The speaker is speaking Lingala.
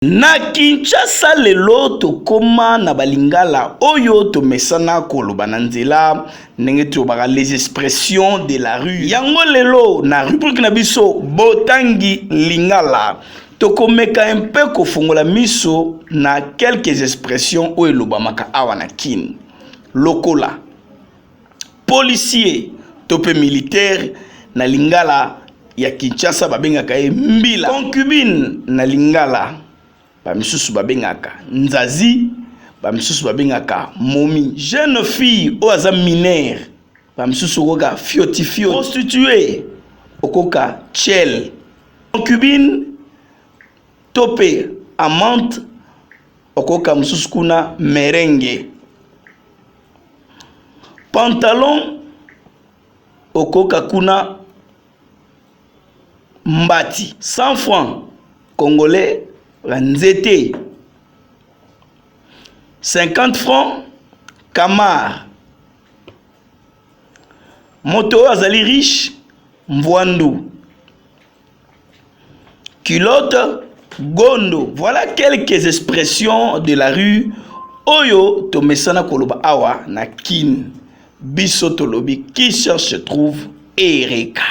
Na Kinshasa lelo tokoma na balingala oyo tomesana koloba na nzela ndenge tolobaka, les expressions de la rue. Yango lelo na rubrique na biso Botangi Lingala, tokomeka mpe kofongola miso na quelques expressions oyo elobamaka awa na Kine, lokola policier to mpe militaire. Na lingala ya Kinshasa babengaka ye mbila. Concubine, na lingala bamisusu babengaka nzazi, bamisusu babengaka momi. Jeune fille oyo aza mineure, bamisusu okoka fiotifioti. Prostituée, okoka chel. Concubine to mpe amante, okoka mosusu kuna merengue. Pantalon, okoka kuna mbati. 100 francs congolais, nzete. 50 francs, kamar. Moto oyo azali riche, mvwandu. Culotte, gondo. Voilà quelques expressions de la rue oyo tomesana koloba awa na Kine. Biso tolobi: qui cherche trouve. Ereka.